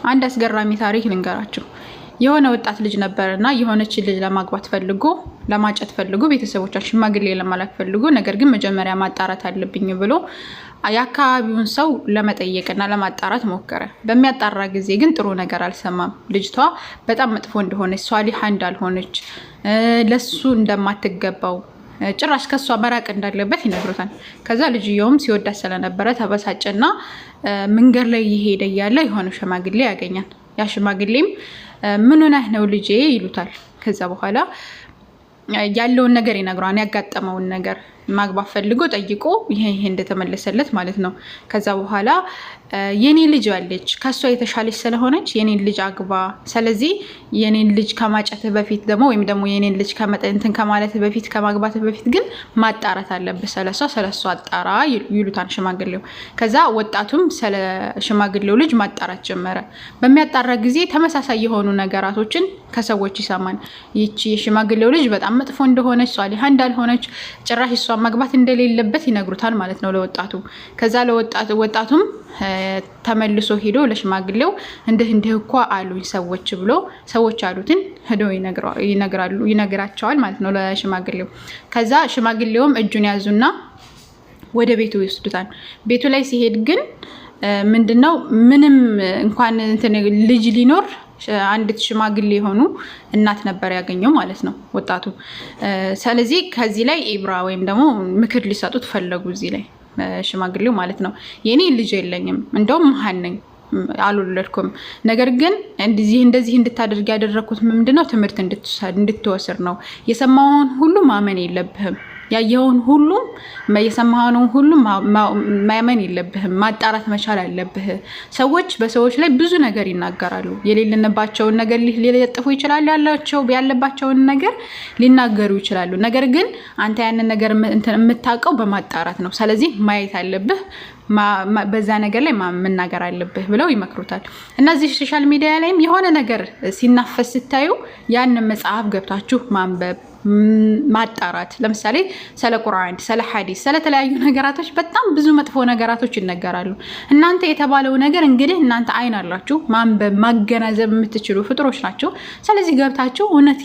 አንድ አስገራሚ ታሪክ ልንገራችሁ። የሆነ ወጣት ልጅ ነበርና የሆነች ልጅ ለማግባት ፈልጎ፣ ለማጨት ፈልጎ፣ ቤተሰቦቿን ሽማግሌ ለማላክ ፈልጎ፣ ነገር ግን መጀመሪያ ማጣራት አለብኝ ብሎ የአካባቢውን ሰው ለመጠየቅና ለማጣራት ሞከረ። በሚያጣራ ጊዜ ግን ጥሩ ነገር አልሰማም። ልጅቷ በጣም መጥፎ እንደሆነች፣ ሷሊሃ እንዳልሆነች፣ ለሱ እንደማትገባው፣ ጭራሽ ከሷ መራቅ እንዳለበት ይነግሩታል። ከዛ ልጅየውም ሲወዳት ስለነበረ ተበሳጨና መንገድ ላይ እየሄደ እያለ የሆነ ሽማግሌ ያገኛል። ያ ሽማግሌም "ምን ሆነህ ነው ልጄ?" ይሉታል። ከዛ በኋላ ያለውን ነገር ይነግረዋል። ያጋጠመውን ነገር፣ ማግባት ፈልጎ ጠይቆ ይሄ ይሄ እንደተመለሰለት ማለት ነው። ከዛ በኋላ "የኔ ልጅ አለች፣ ከሷ የተሻለች ስለሆነች የኔን ልጅ አግባ። ስለዚህ የኔን ልጅ ከማጨት በፊት ደግሞ ወይም ደግሞ የኔን ልጅ እንትን ከማለት በፊት፣ ከማግባት በፊት ግን ማጣራት አለብህ፣ ስለሷ አጣራ" ይሉታል ሽማግሌው። ከዛ ወጣቱም ስለ ሽማግሌው ልጅ ማጣራት ጀመረ። በሚያጣራ ጊዜ ተመሳሳይ የሆኑ ነገራቶችን ከሰዎች ይሰማል። ይቺ የሽማግሌው ልጅ በጣም መጥፎ እንደሆነች፣ ሷሊሃ እንዳልሆነች፣ ጭራሽ እሷን ማግባት እንደሌለበት ይነግሩታል ማለት ነው ለወጣቱ። ከዛ ለወጣቱ ወጣቱም ተመልሶ ሄዶ ለሽማግሌው "እንዲህ እንዲህ እኮ አሉኝ ሰዎች" ብሎ ሰዎች ያሉትን ሄዶ ይነግራሉ ይነግራቸዋል ማለት ነው ለሽማግሌው። ከዛ ሽማግሌውም እጁን ያዙና ወደ ቤቱ ይወስዱታል። ቤቱ ላይ ሲሄድ ግን ምንድነው፣ ምንም እንኳን እንትን ልጅ ሊኖር አንዲት ሽማግሌ የሆኑ እናት ነበር ያገኘው ማለት ነው ወጣቱ። ስለዚህ ከዚህ ላይ ኢብራ ወይም ደግሞ ምክር ሊሰጡት ፈለጉ እዚህ ላይ ሽማግሌው ማለት ነው። "የኔ ልጅ የለኝም፣ እንደውም መሀን ነኝ፣ አልወለድኩም። ነገር ግን እንደዚህ እንደዚህ እንድታደርግ ያደረግኩት ምንድነው፣ ትምህርት እንድትወስድ ነው። የሰማኸውን ሁሉ ማመን የለብህም። ያየኸውን ሁሉም የሰማኸውን ሁሉ ማመን የለብህም። ማጣራት መቻል አለብህ። ሰዎች በሰዎች ላይ ብዙ ነገር ይናገራሉ። የሌለባቸውን ነገር ሊለጥፉ ይችላሉ። ያላቸው ያለባቸውን ነገር ሊናገሩ ይችላሉ። ነገር ግን አንተ ያንን ነገር የምታውቀው በማጣራት ነው። ስለዚህ ማየት አለብህ፣ በዛ ነገር ላይ መናገር አለብህ" ብለው ይመክሩታል። እና እዚህ social media ላይም የሆነ ነገር ሲናፈስ ስታዩ ያንን መጽሐፍ ገብታችሁ ማንበብ፣ ማጣራት። ለምሳሌ ስለ ቁርአን፣ ስለ ሐዲስ፣ ስለተለያዩ ነገራቶች በጣም ብዙ መጥፎ ነገራቶች ይነገራሉ። እናንተ የተባለው ነገር እንግዲህ እናንተ አይን አላችሁ፣ ማንበብ ማገናዘብ የምትችሉ ፍጡሮች ናችሁ። ስለዚህ ገብታችሁ እውነት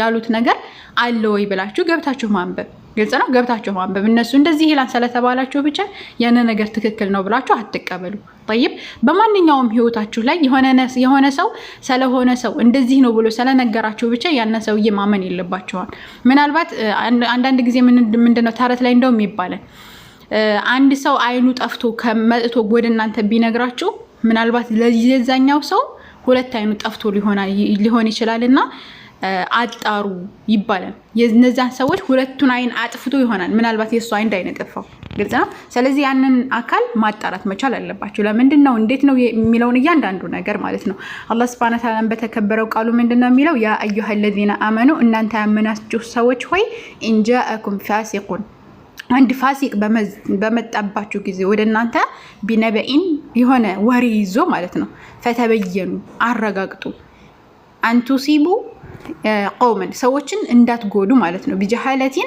ያሉት ነገር አለ ወይ ብላችሁ ገብታችሁ ማንበብ፣ ግልጽ ነው። ገብታችሁ ማንበብ። እነሱ እንደዚህ ይላል ስለተባላችሁ ብቻ ያን ነገር ትክክል ነው ብላችሁ አትቀበሉ። ጠይብ፣ በማንኛውም ህይወታችሁ ላይ የሆነ ሰው ስለሆነ ሰው እንደዚህ ነው ብሎ ስለነገራችሁ ብቻ ያንን ሰውዬ ማመን የለባችሁም። ምናልባት አንዳንድ ጊዜ ምንድነው፣ ተረት ላይ እንደውም ይባላል፣ አንድ ሰው አይኑ ጠፍቶ መጥቶ ወደ እናንተ ቢነግራችሁ ምናልባት ለዛኛው ሰው ሁለት አይኑ ጠፍቶ ሊሆን ይችላል እና አጣሩ ይባላል። የነዛን ሰዎች ሁለቱን አይን አጥፍቶ ይሆናል ምናልባት የእሱ አይን እንዳይነጠፋው፣ ግልጽ ነው። ስለዚህ ያንን አካል ማጣራት መቻል አለባችሁ። ለምንድን ነው፣ እንዴት ነው የሚለውን እያንዳንዱ ነገር ማለት ነው። አላህ ሱብሃነሁ ወተዓላ በተከበረው ቃሉ ምንድን ነው የሚለው? يا أيها الذين آمنوا፣ እናንተ ያመናችሁ ሰዎች ሆይ፣ إن جاءكم فاسق፣ አንድ ፋሲቅ በመጣባችሁ ጊዜ ወደ እናንተ፣ بنبإ፣ የሆነ ወሬ ይዞ ማለት ነው፣ فتبينوا፣ አረጋግጡ፣ أن تصيبوا قوما፣ ሰዎችን እንዳትጎዱ ማለት ነው። بجهالة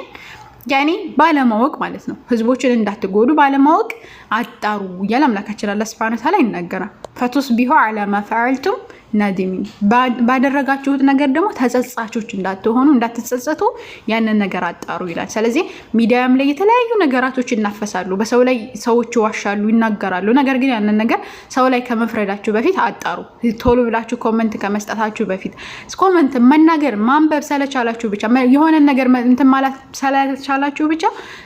ያኔ ባለማወቅ ማለት ነው። ህዝቦችን እንዳትጎዱ ባለማወቅ አጣሩ እያለ አምላካችን አላህ ሱብሃነሁ ወተዓላ ይናገራል። فتصبحوا على ما فعلتم نادمين፣ ባደረጋችሁት ነገር ደግሞ ተጸጻቾች እንዳትሆኑ፣ እንዳትጸጸቱ ያንን ነገር አጣሩ ይላል። ስለዚህ ሚዲያም ላይ የተለያዩ ነገራቶች ይናፈሳሉ። በሰው ላይ ሰዎች ይዋሻሉ፣ ይናገራሉ። ነገር ግን ያንን ነገር ሰው ላይ ከመፍረዳችሁ በፊት አጣሩ። ቶሎ ብላችሁ comment ከመስጠታችሁ በፊት፣ comment መናገር ማንበብ ስለቻላችሁ ብቻ፣ የሆነ ነገር እንትን ማለት ስለቻላችሁ ብቻ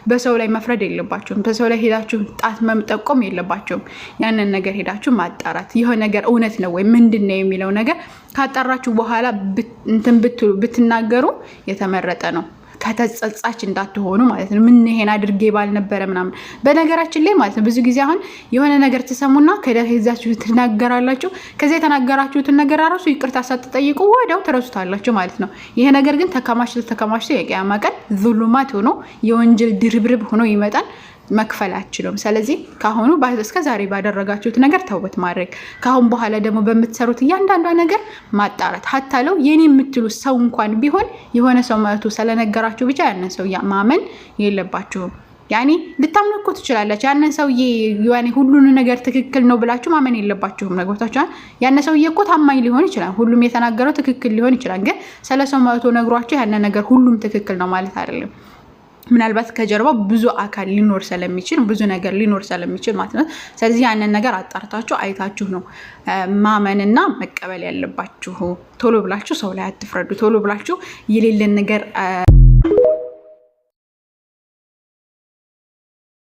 በሰው ላይ መፍረድ የለባችሁም። በሰው ላይ ሄዳችሁ ጣት መጠቆም የለባችሁም። ያንን ነገር ሄዳችሁ ማጣራት፣ የሆነ ነገር እውነት ነው ወይ ምንድን ነው የሚለው ነገር ካጣራችሁ በኋላ እንትን ብትሉ፣ ብትናገሩ የተመረጠ ነው። ከተጸጻች እንዳትሆኑ ማለት ነው። ምን ይሄን አድርጌ ባልነበረ ምናምን። በነገራችን ላይ ማለት ነው፣ ብዙ ጊዜ አሁን የሆነ ነገር ትሰሙና ከዛችሁ ትናገራላችሁ። ከዚያ የተናገራችሁትን ነገር ራሱ ይቅርታ ሳትጠይቁ ወዲያው ትረሱታላችሁ ማለት ነው። ይሄ ነገር ግን ተከማችቶ ተከማችቶ የቅያማ ቀን ዙሉማት ሆኖ፣ የወንጀል ድርብርብ ሆኖ ይመጣል። መክፈል አትችሉም። ስለዚህ ከአሁኑ እስከ ዛሬ ባደረጋችሁት ነገር ተውበት ማድረግ፣ ከአሁን በኋላ ደግሞ በምትሰሩት እያንዳንዷ ነገር ማጣራት፣ ሀታለው የኔ የምትሉት ሰው እንኳን ቢሆን የሆነ ሰው መቶ ስለነገራችሁ ብቻ ያንን ሰው ማመን የለባችሁም። ያኔ ልታምኑ እኮ ትችላላችሁ። ያንን ሰውዬ ያኔ ሁሉን ነገር ትክክል ነው ብላችሁ ማመን የለባችሁም። ነግሮታችኋል። ያን ሰውዬ እኮ ታማኝ ሊሆን ይችላል፣ ሁሉም የተናገረው ትክክል ሊሆን ይችላል። ግን ስለ ሰው መቶ ነግሯችሁ ያንን ነገር ሁሉም ትክክል ነው ማለት አይደለም። ምናልባት ከጀርባው ብዙ አካል ሊኖር ስለሚችል፣ ብዙ ነገር ሊኖር ስለሚችል ማለት ነው። ስለዚህ ያንን ነገር አጣርታችሁ አይታችሁ ነው ማመንና መቀበል ያለባችሁ። ቶሎ ብላችሁ ሰው ላይ አትፍረዱ። ቶሎ ብላችሁ የሌለን ነገር